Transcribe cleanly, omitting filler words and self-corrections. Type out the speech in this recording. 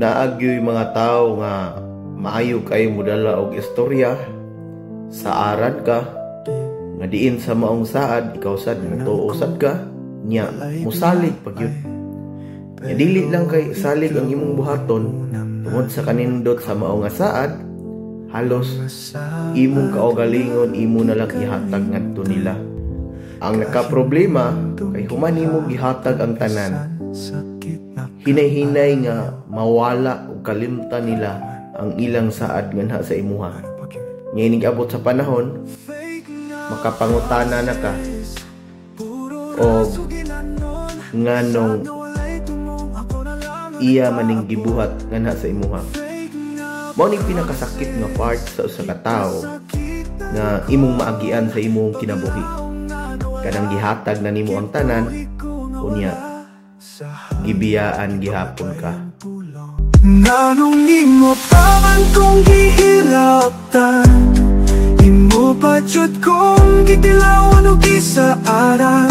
Naa gyoy mga tao nga maayo kay modala og istorya, saaran ka, nga diin sa maong saad, ikaw sad mutuo sad ka, nya musalig pa gyud. Nya dili lang kay salig ang imong buhaton, tungod sa kanindot sa mao nga saad, halos imong kaugalingon imo na lang ihatag ngadto nila. Ang nakaproblema kay human nimo gihatag ang tanan, hinay-hinay nga mawala og kalimtan nila ang ilang saad nganha sa imuha. Nya inig abot sa panahon, makapangutana na ka og nganong iya maning gibuhat nganha sa imuha. Mao ning pinakasakit nga part sa usa ka tawo nga imong maagian sa imong kinabuhi. Kanang gihatag na nimo ang tanan, unya gibiyaan gihapon ka. Nganong imo pa man kong gihilabtan? Imo pa jud kong gitilawan og gisaaran.